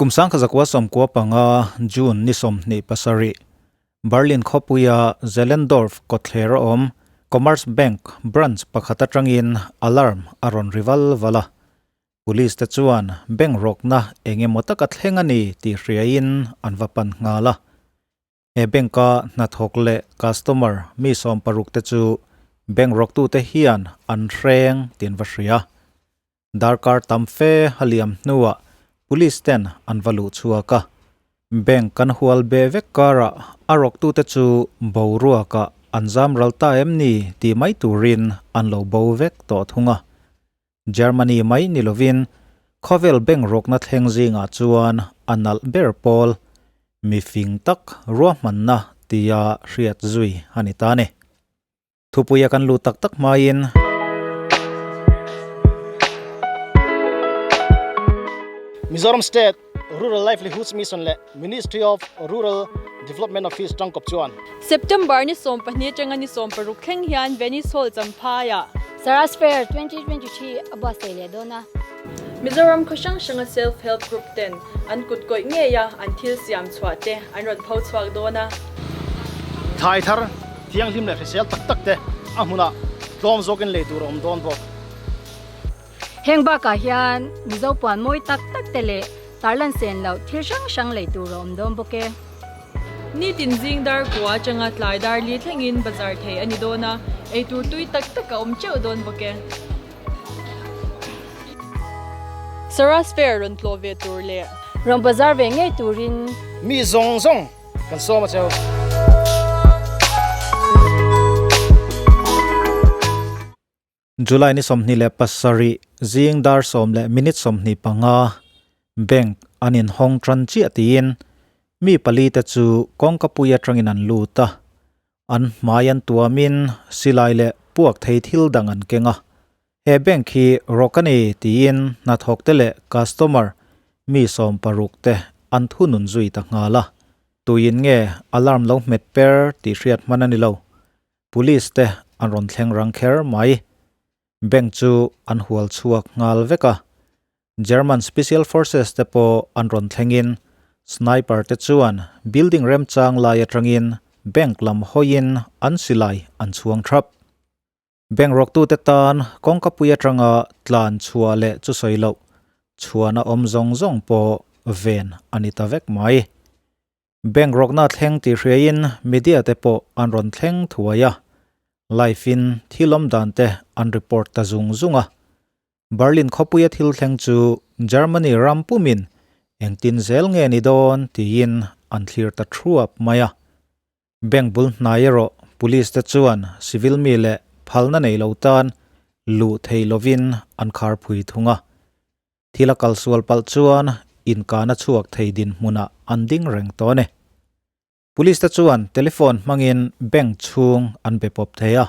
Kum 1995 June ni 27, Berlin khawpuia Zehlendorf kawtthler a awm Commerzbank branch pakhat atangin alarm a rawn ri val val a. Police te chuan bank rawkna eng emaw taka thleng a ni tih hriain an va pan nghal a. He bank-a hnathawk leh customer mi 60 te chu bank rawktute hian an hreng tih an va hria. Darkar tam fe a liam hnuah police ten an va luh chhuak a. Bank kan hual be vek karah a rawktute chu boruakah an zam ral ta em ni tih mai turin an lo bo vek tawh thung a. Germany mai ni lovin khawvel bank rawkna thleng zingah chuan a nalh ber pawl mi fing tak ruahmanna tia hriat zui a ni ta a ni. Thupuia kan lut tak tak hmain. Mizoram State Rural Livelihoods Mission leh Ministry of Rural Development Office tangkawp chuan. September ni 12 atanga ni 16 thleng hian Venice Hall Champhaiah. Saras Fair 2023 a buatsaih leh dawn a. Mizoram khaw hrang hranga Self Help Group ten an kut kawih ngei a an thil siam chhuah te an rawn pho chhuak dawn a. Thlai thar thianghlim leh hrisel tak tak te a hmunah tlawm zawkin lei tur a awm dawn bawk. Heng bakah hian Mizo puan mawi tak tak te leh tarlan sen loh thil hrang hrang lei tur a awm dawn bawk e. Nitin zing dar kua atanga tlai dar li thlengin bazar thei a ni dawn a, eitur tui tak tak a awm teuh dawn bawk e. Saras Fair rawn tlawh ve tur leh. Rawn bazar ve ngei turin. Mi zawng zawng kan sawm a cheu. July ni 27 zing dar 10 leh minute 25 bank an inhawng tan chiah tiin mi pali te chu kawngka pui atangin an lut a, an hmai an tuamin silai leh puak thei thil dang an keng a. He bank hi rawk a ni tiin hnathawk te leh customer mi 60 te an thunun zui ta nghal a. Tuin nge alarm lo hmet per tih hriat hman a ni lo. Police te an rawn thleng rang kher mai. Bank chu an hual chhuak nghal vek a. German Special Forces te pawh an rawn thlengin sniper te chuan building remchang lai atangin bank lam hawiin an silai an chhuang thap. Bank rawktute tan kawngkapui atanga tlan chhuah leh chu sawi loh chhuahna awm zawng zawng pawh ven a ni ta vek mai. Bank rawkna thleng tih hriain media te pawh an rawn thleng thuai a, live in thil awm dan te an report ta zung zung a. Berlin khawpuia thil thleng chu Germany ram pumin engtin zel nge ni dawn tiin an thlir ta thuap mai a. Bank bul hnai erawh police te chuan civil mi leh phalna nei lo tan luh thei lovin an khar phui thung a. Thil a kal sual palh chuan inkana chhuak thei dinhmunah an ding reng tawh a ni. Police te chuan telephone hmangin bank chhung an be pawp thei a.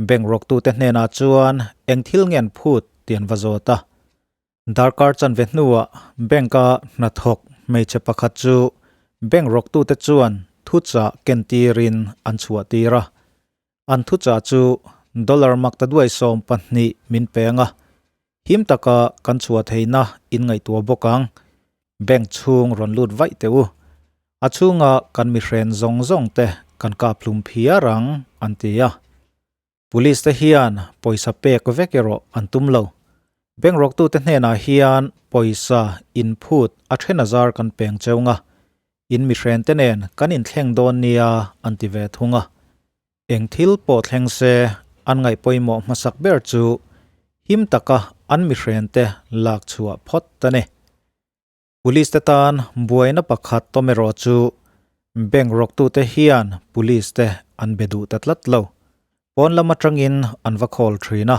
Bank rawktute hnenah chuan eng thil nge an phut tih an va zawt a. Darkar chanve hnuah bank-a hnathawk hmeichhe pakhat chu bank rawktute chuan thuchah kentirin an chhuahtir a. An thuchah chu dollar makta duai 12 min peng a, him taka kan chhuah theihna in ngaihtuah bawk ang. Bank chhung rawn lut vaih teh u. A chhunga kan mihren zawng zawng te kan kap hlum phiar ang, an ti a. Police te hian pawisa pek vek erawh an tum lo. Bank rawktute hnenah hian pawisa inphut a then azar kan peng cheu nga, in mihren te nen kan inthleng dawn nia an ti ve thung a. Eng thil pawh thleng se, an ngaih pawimawh hmasak ber chu him taka an mihrente lak chhuah phawt a ni. Police te tan buaina pakhat tawm erawh chu bank rawktute hian police te an be duh ta tlat lo. Pawn lam atangin an va call thin a,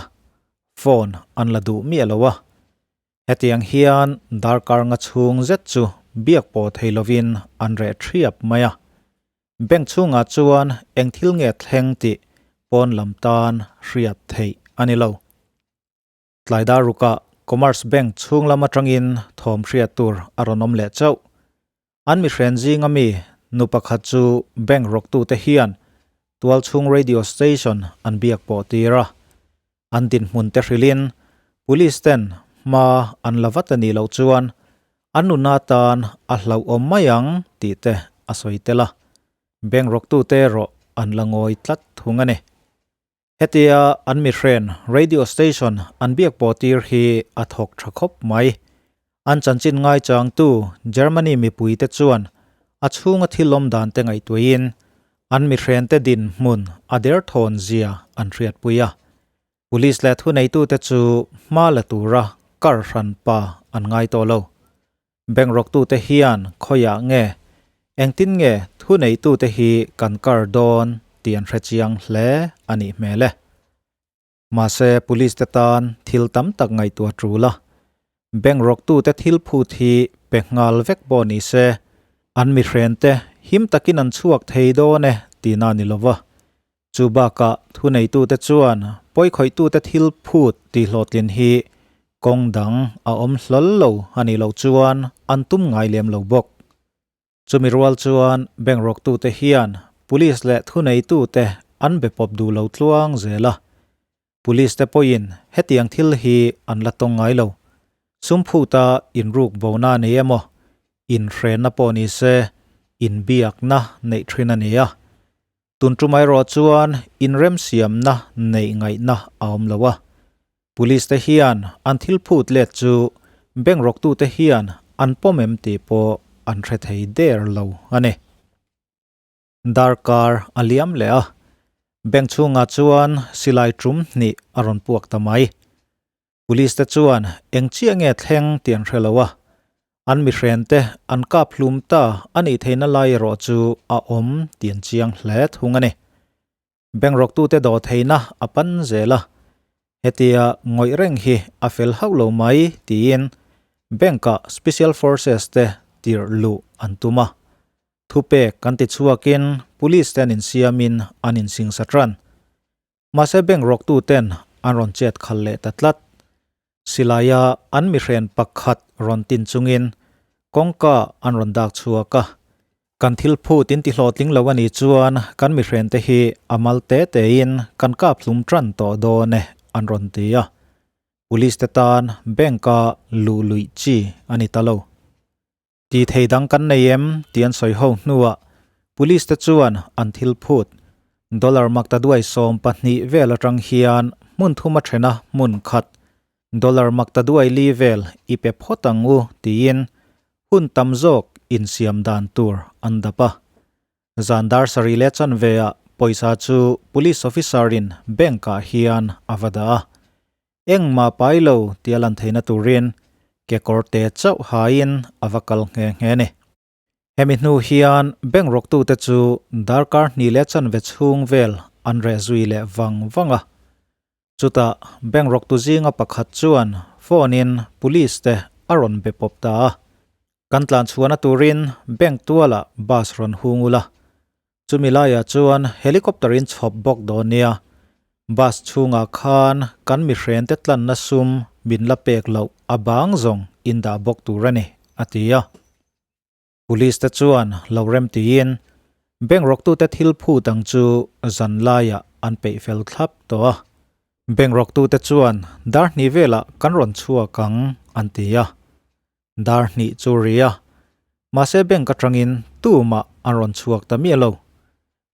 phone an la duh miah lo a. Hetiang hian darkar nga chhung zet chu biak pawh thei lovin an reh thiap mai a. Bank chhungah chuan eng thil nge thleng tih pawn lam tan hriat theih a ni lo. Tlai dar rukah Commerce Bank chhung lam atangin thawm hriat tur a rawn awm leh chauh. An mihren zinga mi nu pakhat chu bank rawktute hian tualchhung radio station an biak pawh tir a. An dinhmun te hrilhin police ten hma an la vat a nih loh chuan. An nuna tan a hlauhawm mai ang tih te a sawi tel a, bank rawktute erawh an la ngawi tlat thung a ni. Hetia an mihren radio station an biak pawh tir hi a thawk tha khawp mai. An chanchin ngaichangtu Germany mipuite chuan a chhunga thil awm dan te ngaihtuahin an mihrente dinhmun a derthawn zia an hriatpui a. Police leh thuneitute chu hma la tura kar hran pa an ngai tawh lo. Bank rawktute hian khawiah nge, engtin nge thuneitute hi kan kar dawn tih an hrechiang hle a nih hmel e. Mahse police te tan thil tam tak ngaihtuah tul a, bank rawktute thil phut hi pe nghal vek pawh ni se, an mihrente him takin an chhuak thei dawn e tihna a ni lova. Chu bakah thuneitute chuan pawikhawihtute thil phut tihhlawhtlin hi kawng dang a awm hlawl lo a nih loh chuan an tum ngai lem lo bawk. Chumi rual chuan bank rawktute hian police leh thuneitute an be pawp duh lo tluang zel a. Police te pawhin hetiang thil hi an la tawng ngai lo. Sum phuta inruk bona a nei emaw, inhrenna pawh ni se, inbiakna neih thin a ni a. Tun tum erawh chuan inremsiamna neih ngaihna a awm lo a. Police te hian an thil phut let chu bank rawktute hian an pawm em tih pawh an hre thei der lo a ni. Darkar a liam leh a, bank chhungah chuan silai tum hnih a rawn puak ta mai. Police te chuan eng chiah nge thleng tih an hre lo a, an mihrente an kap hlum ta a nih theihna lai erawh chu a awm tih an chiang hle thung a ni. Bank rawktute dawh theihna a pan zel a, hetia ngawih reng hi a fel hauh lo mai tiin bank-ah Special Forces te tirh luh an tum a. Thupek kan ti chhuakin police te an insiamin an insingsa tan. Mahse bank rawktu ten an rawn chet khal leh ta tlat. Silaia an mihren pakhat rawn tin chungin kawngka an rawn dak chhuak a. Kan thil phut in ti hlawhtling lo a nih chuan kan mihren te hi a mal te tein kan kap hlum tan tawh dawn e an rawn ti a. Police te tan bank a luh luih chi a ni ta lo. Ti thei dang kan nei em tih an sawi ho hnuah Police te chuan an thil phut dollar maktaduai 12 vel atang hian hmun thuma thena hmun khat dollar maktaduai li vel i pe phawt ang u tiin hun tam zawk insiam dan tur an dap a. Zan dar sarih leh chanve ah pawisa chu Police officer in bank ah hian a va dah a. Engmah pai lo tia lan theihna turin kekawr te chauh hain a va kal nghe nghe a ni. Hemi hnu hian bank rawktute chu darkar hnih leh chanve chhung vel an reh zui leh vang vang a. Chutah bank rawktu zinga pakhat chuan phone in police te a rawn be pawp ta a. Kan tlan chhuahna turin bank tualah bus rawn hung ula, Chumi laiah chuan helicopter in chhawp bawk dawn nia. Bus chhungah khan kan mihrente tlanna sum min la pek loh a bang zawng in dah bawk tur a ni, a ti a. Police te chuan lo rem tiin bank rawktute thil phut ang chu zan laiah an peih fel thlap tawh a. Bank rawktute chuan dar hnih velah kan rawn chhuak ang an ti a. Dar hnih chu ri a, mahse bank atangin tumah an rawn chhuak ta miah lo.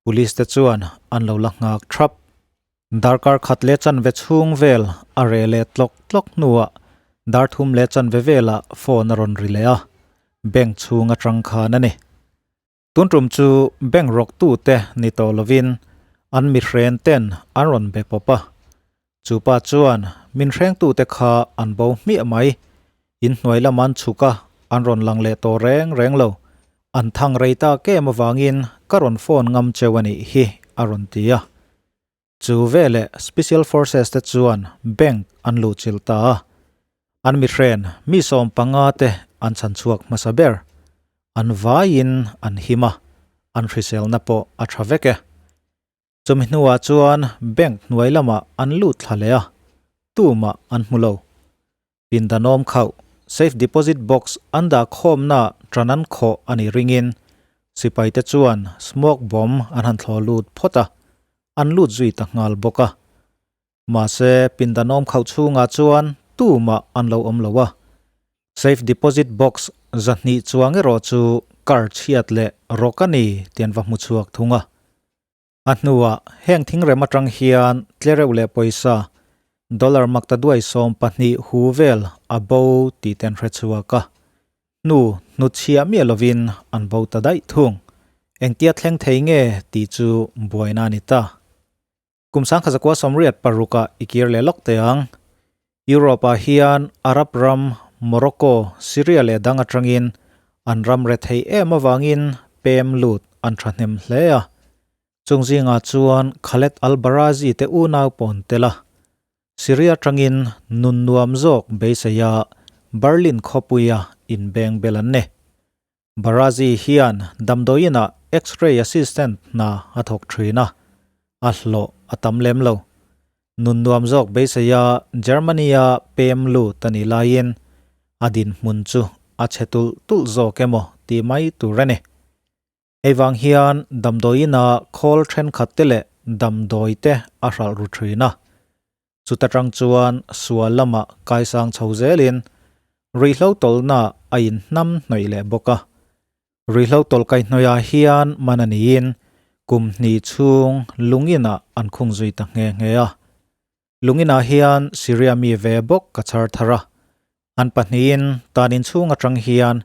Police te chuan an lo la nghak thap. Darkar khat leh chanve chhung vel a reh leh tlawk tlawk hnuah dar thum leh chanve velah phone a rawn ri leh a, bank chhung atang khan a ni. Tun tum chu bank rawktute ni tawh lovin an mihren ten an rawn be pawp a. Chu pa chuan min hrengtute kha an bo hmiah mai. In hnuai lam an chhuk a, an rawn lang leh tawh reng reng lo. An thang rei tak em avangin ka rawn phone ngam cheu a nih hi, a rawn ti a. Chu veleh Special Forces te chuan bank an luhchilh ta a, an mihren mi 15 te an chhan chhuak hmasa ber. An vaiin an him a, an hriselna pawh a tha vek e. Chumi hnuah chuan bank hnuai lamah an lut thla leh a, tumah an hmu lo. Pindanawm khauh, safe deposit box an dah khawmna tan an khawh a nih ringin sipaite chuan smoke bomb an han thlawh lut phawt a, an lut zui ta nghal bawk a. Mahse, pindanawm khauh chhungah chuan tumah an lo awm lo a. Safe deposit box 200 chuang erawh chu car chhiat leh rawk a ni tih an va hmu chhuak thung a. A hnuah heng thingrem atang hian tlereuh leh pawisa dollar maktaduai 12 hu vel a bo tih te an hre chhuak a. Hnu hnutchhiah miah lovin an bo ta daih thung. Engtia thleng thei nge tih chu buaina a ni ta. Kum 1986 ah i kir leh lawk teh ang. Europe ah hian Arab ram, Morocco, Syria leh dang atangin an ram rethei em avangin pem lut an thahnem hle a. Chung zingah chuan Khaled al-Barazi te unau pawn tel a. Syria atangin nun nuam zawk beiseia Berlin khawpuia inbeng bel an ni. Barazi hian damdawiinah X-ray assistant hna a thawk thin a, a hlawh a tam lem lo. Nun nuam zawk beiseia Germany-a pem lut a nih laiin a dinhmun chu a chhe tulh tulh zawk emaw tih mai tur a ni. Hei vang hian damdawiinah khawl thenkhat te leh damdawi te a hralh ru thin a. Chuta tang chuan sual lamah kaisang chho zelin ruihhlo tawlhna a inhnam hnawih leh bawk a. Ruihhlo tawlh kaihhnawihah hian man a niin kum hnih chhung lungin-ah an khung zui ta nghe nghe a. Lungin-ah hian Syria mi ve bawk ka chhar thar a. An pahnihin tan inchhung atang hian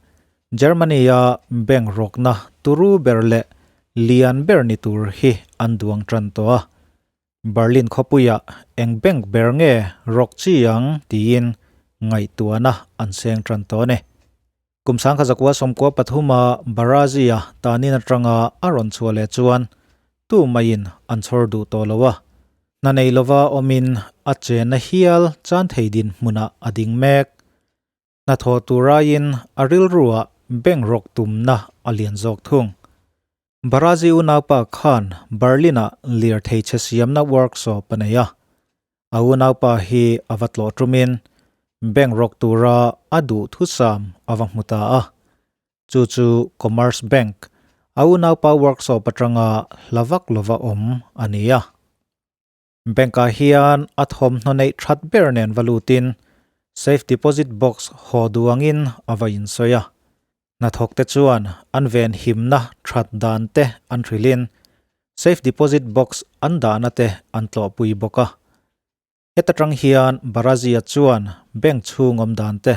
Germany-a bank rawkna turu ber leh lian ber ni tur hi an duang tan tawh a. Berlin khawpuiah eng bank ber nge rawk chi ang tiin ngaihtuahna an seng tan tawh a ni. Kum 1993 a Barazi-a tanin atanga a rawn chhuah leh chuan tu maiin an chhawr duh tawh lo a, hna nei lova awmin a chenna hial chan thei dinhmunah a ding mek. Hnathawh tur aiin a rilruah bank rawk tumna a lian zawk thung. Barazi unaupa khan Berlin-ah lirthei chhe siamna workshop a nei a. A unaupa hi a va tlawh tumin bank rawk tura a duh thusam a va hmu ta a. Chu chu Commerce Bank, a unaupa workshop atanga hla vak lova awm a ni a. Bank-ah hian a thawmhnaw neih that ber nen va lutin safe deposit box haw duh angin a va insawi a. Hnathawkte chuan an venhimna that dan te an hrilhin safe deposit box an dahna te an tlawhpui bawk a. Heta tang hian Barazia chuan bank chhung awm dan te,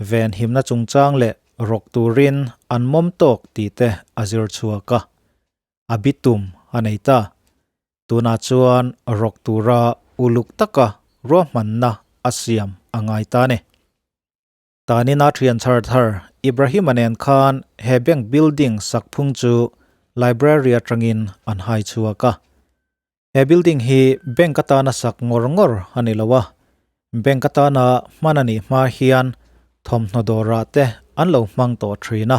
venhimna chungchang leh rawk turin an mawm tawk tih te a zir chhuak a. A bitum a nei ta. Tunah chuan rawk tura uluk taka ruahmanna a siam a ngai ta a ni. Tanina thian chhar thar Ibrahim-a nen khan he bank building sak phung chu library atangin an hai chhuak a. He building hi bank atana sak ngawr ngawr a ni lo a, bank atana hman a nih hma hian thawmhnaw dawrah te an lo hmang tawh thin a.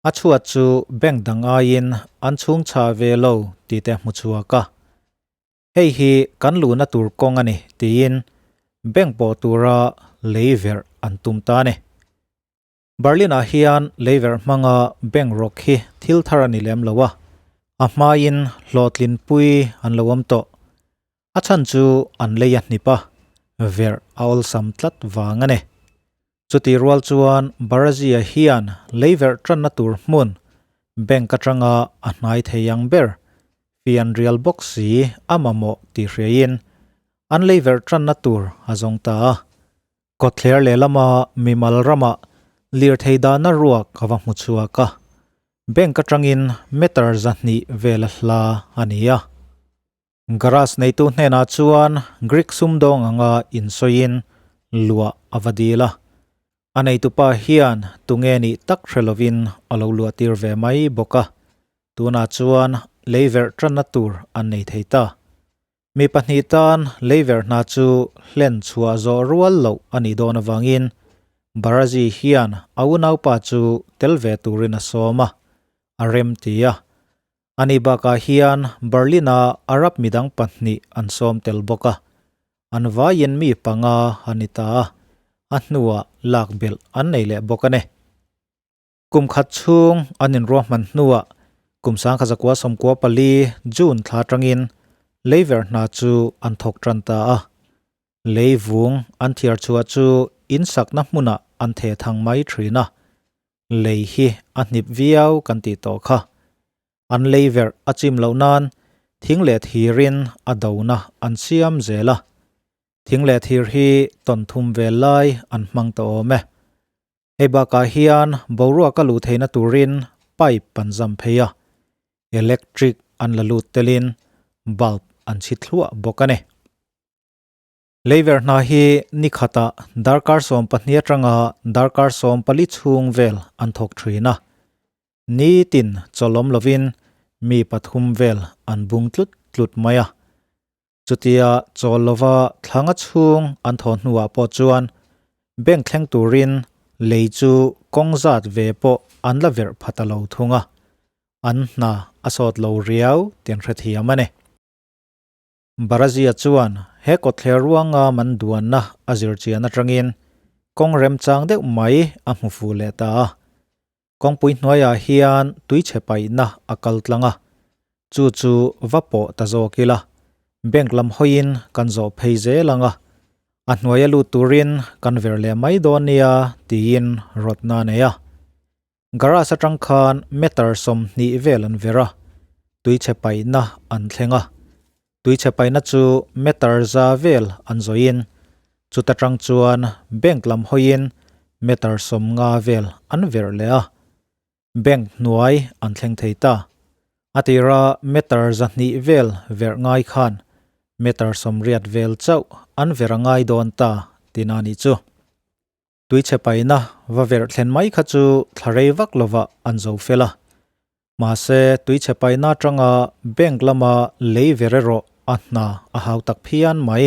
A chhuat chu bank dang aiin an chhung chhah ve lo tih te hmu chhuak a. Hei hi kan luhna tur kawng a ni tiin bank pawh tura lei verh an tum ta a ni. Berlin-ah hian lei verh hmanga bank rawk hi thil thar a ni lem lo a, a hmain hlawhtlinpui an lo awm tawh. A chhan chu an lei a hnip a, verh a awlsam tlat vang a ni. Chutih rual chuan Barazia hian leiverh tanna tur hmun bank atanga a hnai thei ang ber fianrial bawk si a mamawh tih hriain an leiverh tanna tur a zawng ta a. Kawtthler lehlama mimal ramah lirthei dahna ruak a va hmu chhuak a, bank atangin meter 200 vel a hla a ni a. Garage neitu hnenah chuan Greek sumdawng anga insawiin luah a va dil a. A neitupa hian tunge nih tak hre lovin a lo luah tir ve mai bawk a. Tunah chuan leiverh tanna tur an nei thei ta. Mi pahnih tan leiverh hna chu hlen chhuah zawh rual loh a nih dawn avangin Barazi hian a unaupa chu tel ve turin a sawm a, a rem ti a. Ani bakah hian Berlin-a Arab midang pahnih an sawm tel bawk a, an vaiin mi panga a ni ta a, a hnuah lak belh an nei leh bawk a ni. Kum khat chhung an inruahman hnuah kum 1994 June thla atangin leiver hna chu an thawk tan ta a, lei vung an thiar chhuah chu in sakna hmunah an theh thang mai thin a. Lei hi a hnip viau kan tih tawh kha. An lei verh a chim loh nan thing leh thirin a dona an siam zel a. Thing leh thir hi tawn thum vel lai an hmang ta awm e. Hei bakah hian boruak a luh theihna turin pipe an zam phei a, electric an la lut telin bulb an chhi thluah bawk a ni. Leiver hna hi ni khatah darkar 12 atanga darkar 14 chhung vel an thawk thin a. Nitin chawlawm lovin mi pathum vel an bung tlut tlut mai a. Chutia chawl lova thlanga chhung an thaw hnuah pawh chuan bank thleng turin lei chu kawng zat ve pawh an la verh pha ta lo thung a, an hna a sawt lo riau tih an hrethiam a ni. Barazia chuan he kawtthler ruanga man duanna a zir chian atangin kawng remchang deuh mai a hmu fuh leh ta a. Kawngpui hnuaiah hian tuichhe paihna a kal tlang a, chu chu va pawh ta zawk ila, bank lam hawiin kan zawh phei zel ang a, a hnuaia lut turin kan ver leh mai dawn nia tiin rawtna a nei a. Garage atang khan meter 20 vel an ver a, tuichhe paihna an thleng a. Tuichhe paihna chu meter 100 vel an zawhin chuta tang chuan bank lam hawiin meter 50 vel an verh leh a, bank hnuai an thleng thei ta. A tira meter 200 vel verh ngai khan meter 80 vel chauh an verh a ngai dawn ta tina nih chu. Tuichhe paihna va verh thlen mai kha chu thlarei vak lovah an zo fel a. Mahse, tuichhe paihna atanga bank lama lei ver erawh a hna a hau tak phian mai.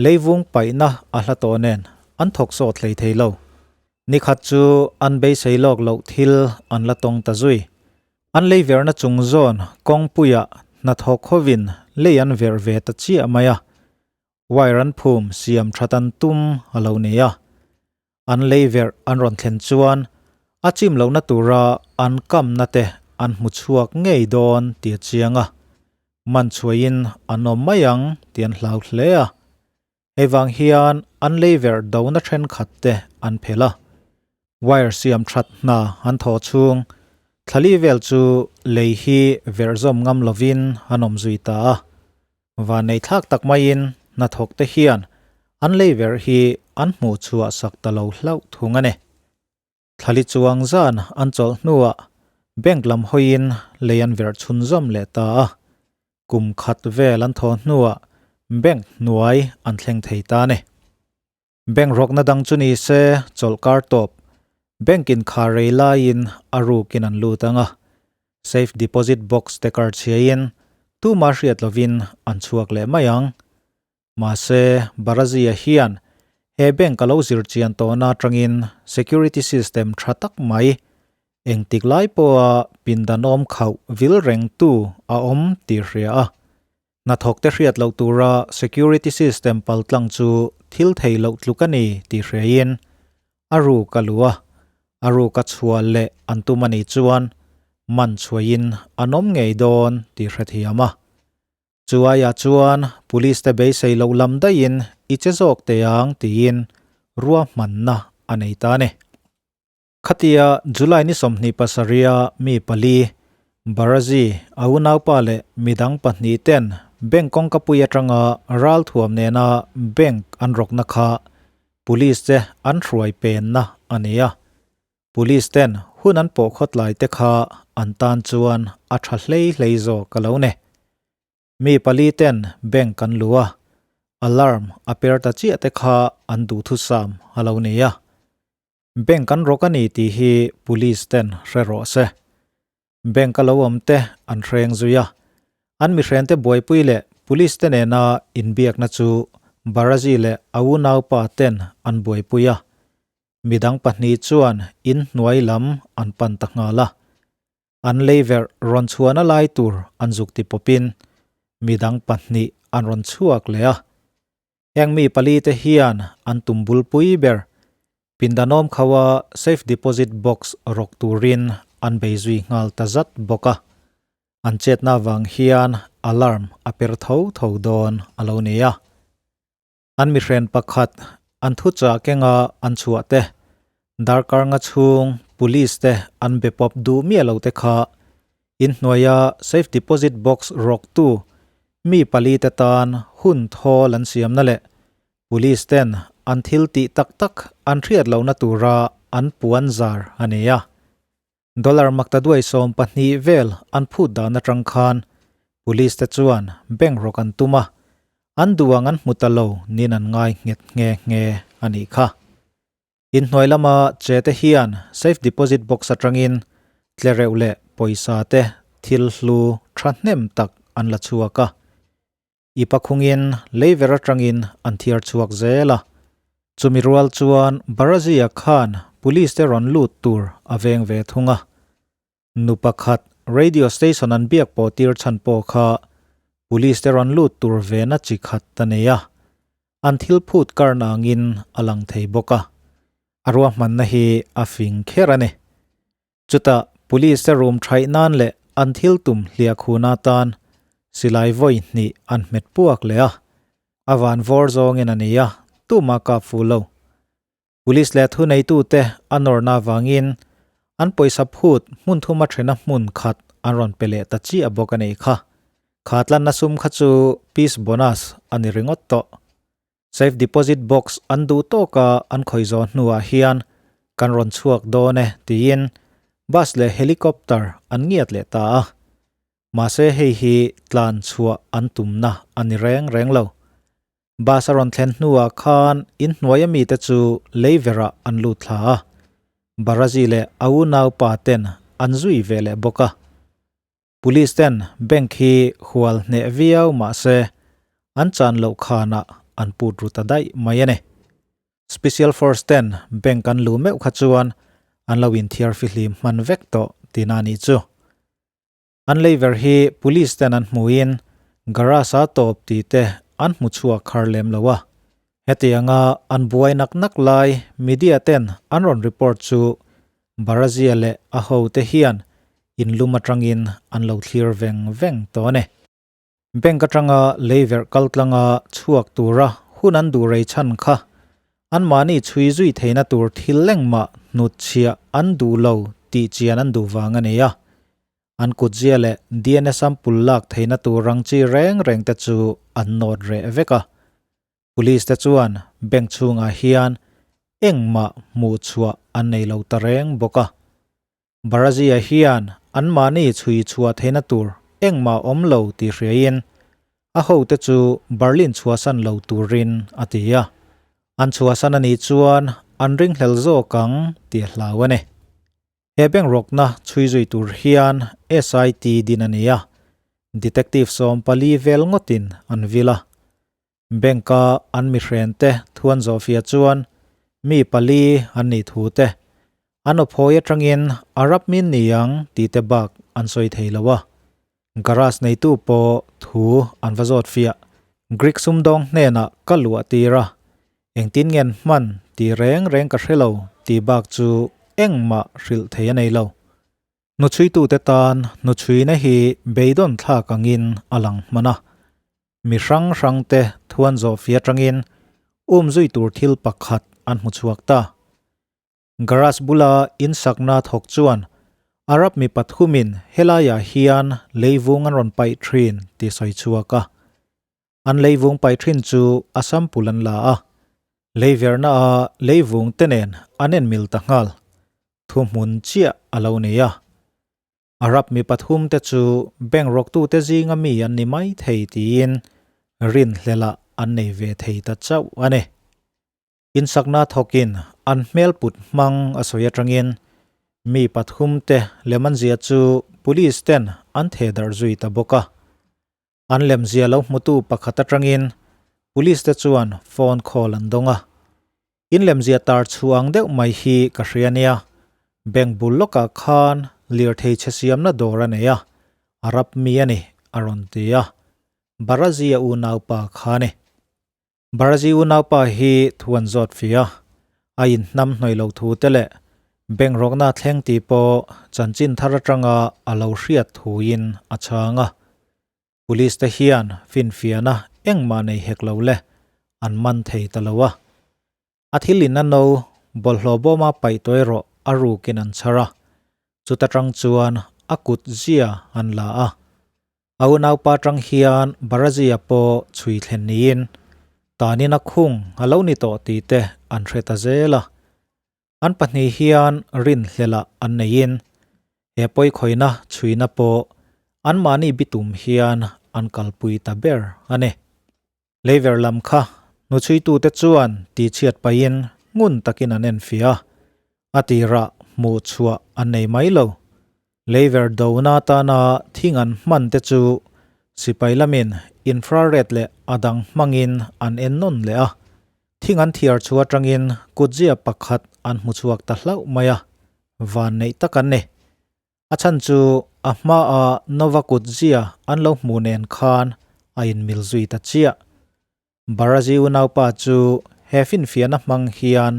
Leivung paihna a hla tawh nen an thawk sawt hlei thei lo. Nikhat chu an beisei lawk loh thil an la tawng ta zui. An lei verhna chung zawn kawngpuiah hnathawk hovin lei an verh ve ta chiah mai a. Wire an phum siam that an tum a lo ni a. An lei verh an rawn thlen chuan a chim lohna tura an kamna te an hmu chhuak ngei dawn tih a chiang a. Man chhuaiin an awm mai ang tih an hlau hle a. Hei vang hian an lei verh dona thenkhat te an phelh a. Wire siam that hna an thaw chhung thlali vel chu lei hi verh zawm ngam lovin an awm zui ta a. Van nei thlak tak maiin hnathawk te hian an lei verh hi an hmuh chhuah sak ta lo hlauh thung a ni. Thlali chuang zan an chawlh hnuah bank lam hawiin lei an verh chhunzawm leh ta a. Kum khat vel an thaw hnuah bank hnuai an thleng thei ta a ni. Bank rawkna dang chu ni se chawlhkar tawp. Bank in khar rei laiin a rukin an lut ang a. Safe deposit box te kar chhiain tuma hriat lovin an chhuak leh mai ang. Mahse, Barazia hian he bank a lo zir chian tawhna atangin security system tha tak mai engtik lai pawha pindanawm khauh vil reng tu a awm tih hria a. Hnathawk te hriat loh tura security system paltlang chu thil thei loh tluk a ni tih hriain a ruk a lu a, a ruk a chhuah leh an tum a nih chuan man chhuahin an awm ngei dawn tih hrethiam a. Chu aiah chuan police te beisei loh lam daihin i che zawk teh ang tiin ruahmanna a nei ta a ni. Khatia July ni 27 a mi pali, Barazi, a unaupa leh midang pahnih ten bank kawngkapui atanga ral thuam nena bank an rawkna kha police te an hruai penna a ni a. Police ten hun an pawh khawtlai te kha an tan chuan a tha hlei hlei zawk a lo ni. Mi pali ten bank an lu a, alarm a per ta chiah te kha an duhthusam a lo ni a. Bank an rawk a ni tih hi police ten hre rawh se. Bank a lo awm te an hreng zui a. An mihren te buaipui leh police te nena inbiakna chu Barazi leh a unaupa ten an buaipui a. Midang pahnih chuan in hnuai lam an pan ta nghal a. An lei verh rawn chhuahna lai tur an zuk ti pawpin midang pahnih an rawn chhuak leh a. Heng mi pali te hian an tum bulpui ber pindanawm khawa safe deposit box rawk turin an bei zui nghal ta zat bawk a. An chetna vang hian alarm a per tho tho dawn a lo ni a. An mihren pakhat an thu chah kenga an chhuah te darkar nga chhung. police te an be pawp duh miah lo te kha inhnuaia safe deposit box rawktu mi palite tan hun thawl an siamna leh Police ten an thil tih tak tak an hriat lohna tura an puan zar a ni a. Dollar maktaduai 12 vel an phut dan atang khan Police te chuan bank rawk an tum a, an duh ang an hmu ta lo niin an ngai nghet nghe nghe a nih kha. Inhnuai lama che te hian safe deposit box atangin tlereuh leh pawisa te thil hlu thahnem tak an la chhuak a. I pakhungin leiver atangin an thiar chhuak zel a. Chumi rual chuan Barazia khan police te rawn lut tur a veng ve thung a. Nu pakhat radio station an biak pawh tir chhan pawh kha police te rawn lut tur vena chi khat a nei a. An thil phut kar nangin a lang thei bawk a. A ruahmanna hi a fing kher a ni. Chutah Police te room thaih nan leh an thil tum hliah khun atan silai vawi hnih an hmet puak leh a, a van vawr zawngin a ni a, tumah kap fuh lo. Police leh thuneitute a nawrna avangin an pawisa phut hmun thuma thena hmun khat an rawn pe leh ta chiah bawk a nih kha. Kha tlanna sum kha chu peace bonus a ni ringawt tawh. Safe deposit box an duh tawka an khawih zawh hnuah hian kan rawn chhuak dawn e tiin bus leh helicopter an ngiat leh ta a. Mahse hei hi tlan chhuah an tumna a ni reng reng lo. Bus a rawn thlen hnuah khan inhnuaia mite chu leiverah an lut thla a. Baraji leh a unaupa ten an zui ve leh bawk a. Police ten bank hi hual hneh viau mah se an chan loh khanah an put ru ta daih mai a ni. Special Force ten bank an luh meuh kha chuan an lo inthiar fihlim hman vek tawh tihna a nih chu. An leiver hi police ten an hmuhin garage a tawp tih te an hmu chhuak har lem lo a. Hetianga an buai nak nak lai media ten an rawn report chu Barazia leh a hote hian inlum atangin an lo thlir veng veng tawh a ni. Bank atanga leiverh kaltlanga chhuak tura hun an duh rei chhan kha anmahni chhui zui theihna tur thil lengmah hnutchhiah an duh lo tih chian an duh vang a ni a. An kutzia leh DNA sample lak theihna tur ang chi reng reng te chu an nawt reh vek a. Police te chuan bank chhungah hian engmah hmuh chhuah an nei lo ta reng bawk a. Barazia hian anmahni chhui chhuah theihna tur engmah awm lo tih hriain a hote chu Berlin chhuahsan lo turin a ti a. An chhuahsan a nih chuan an ringhlel zawk ang tih a hlau a ni. He bank rawkna chhui zui tur hian SIT din a ni a, detective 14 vel ngawtin an vil a. Bank-a an mihrente thuan zawhfia chuan mi pali an nih thu te, an awphawi atangin Arab min ni ang tih te bak an sawi thei lo a. Garage neitu pawh thu an va zawt fiah. Greek sumdawng hnenah ka luah tir a, engtin ngen hman tih reng reng ka hre lo tih bak chu engmah hrilh thei a nei lo. Hnuchhuitute tan hnuchhuina hi beidawn thlak angin a lang hman a. Mi hrang hrangte thuan zawhfia atangin umzui tur thil pakhat an hmu chhuak ta. Garage bula insakna thawk chuan Arab mi pathumin helaiah hian leivung an rawn paih thin tih sawi chhuak a. An leivung paih thin chu a sample an la a. Leiverna a leivung te nen an enmil ta nghal. Thuhmun chiah a lo nei a. Arab mi pathum te chu bank rawktute zinga mi an ni mai thei tiin rinhlelah an nei ve thei ta chauh a ni. Insakna thawkin an hmel put hmang a sawi atangin mi pathum te lemanzia chu police ten an theh darh zui ta bawk a. An lemzia lo hmutu pakhat atangin Police te chuan phone call an dawng a. In lemzia tar chhuang deuh mai hi ka hria nia. Bank bul lawkah khan lirthei chhe siamna dawr a nei a, a rap mi a ni, a rawn ti a. Barazia unaupa kha a ni. Barazi unaupa hi thu an zawt fi a, a inhnam hnawih lo thu te leh bank rawkna thleng tih pawh chanchin thar atanga a lo hriat thuin a chhang a. Police te hian finfiahna engmah nei hek lo le an man thei ta lo a. A thil in a no bawlhhlawh bawma paih tawih rawh a rukin an chhar a, chuta tang chuan a kut zia an la a. A unaupa tang hian Barazia pawh chhui thlen niin tanin a khung a lo ni tawh tih te an hre ta zel a. An pahnih hian rinhlelah an neiin he pawikhawihna chhuina pawh anmahni bitum hian an kalpui ta ber a ni. Leiver lam kha hnuchhuitute chuan tihchhiat pahin ngun takin an enfiah a, a tirah hmuh chhuah an nei mai lo. Leiver dona atana thing an hman te chu sipai lamin infrared leh a dang hmangin an en nawn leh a, thing an thiar chhuah atangin kutzia pakhat an hmu chhuak ta hlauh mai a, van neih tak an ni. A chhan chu a hmaa Nova kutzia an lo hmuh nen khan a inmil zui ta chiah. Barazi unaupa chu he finfiahna hmang hian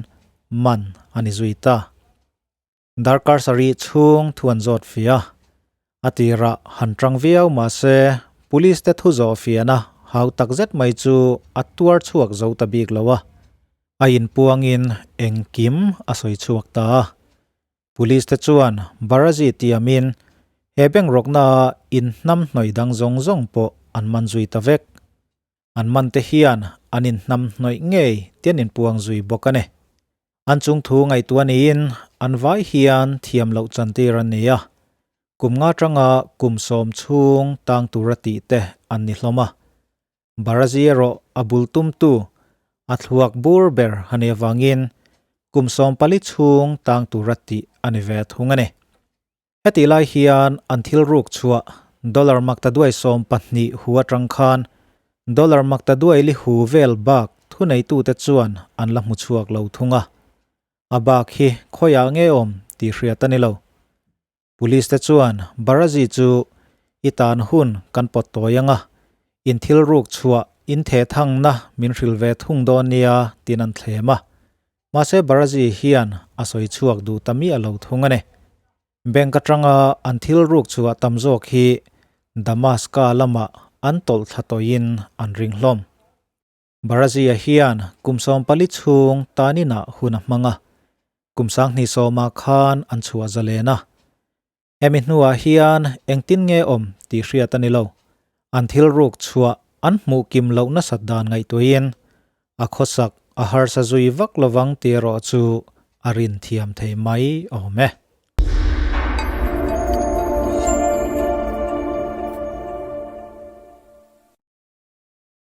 man a ni zui ta. Darkar sarih chhung thu an zawt fia. A tirah han tang viau mahse police te thu zawh fiahna hau tak zet mai chu a tuar chhuak zo ta bik lo a. A inpuangin engkim a sawi chhuak ta a. Police te chuan Barazi tiamin he bank rawkna a inhnam hnawih dang zawng zawng pawh an man zui ta vek. An man te hian an inhnam hnawih ngei ti an inpuang zui bawk a ni. An chung thu ngaihtuah niin an vai hian thiam loh chantir an ni a, kum nga tanga kum sawm chhung tang tura tih te an ni hlawm a. Barazi erawh a bul tumtu a thluak bur ber a nih avangin kum 14 chhung tang tura tih a ni ve thung a ni. Hetih lai hian an thil ruk chhuah dollar makta duai 12 hu atang khan dollar makta duai li hu vel bak thuneitute chuan an la hmu chhuak lo thung a. A bak hi khawiah nge awm tih hriat a ni lo. Police te chuan Barazi chu i tan hun kan pawt tawi anga in thil ruk chhuah in the thangna min hril ve thung dawn nia tin an thlem a. Mahse Barazi hian a sawi chhuak duh ta miah lo thung a ni. Bank atanga an thil ruk chhuah tam zawk hi Damaska lamah an tawlh thla tawhin an ring hlawm. Barazia hian kum 14 chhung taninah hun a hmang a, kum 20 sawmah khan an chhuah zalen a. Hemi hnuah hian engtin nge awm tih hriat a ni lo. An thil ruk chhuah an hmuh kim loh nasat dan ngaihtuahin a khawsak a harsa zui vak lovang tih erawh chu a rin thiam thei mai awm e.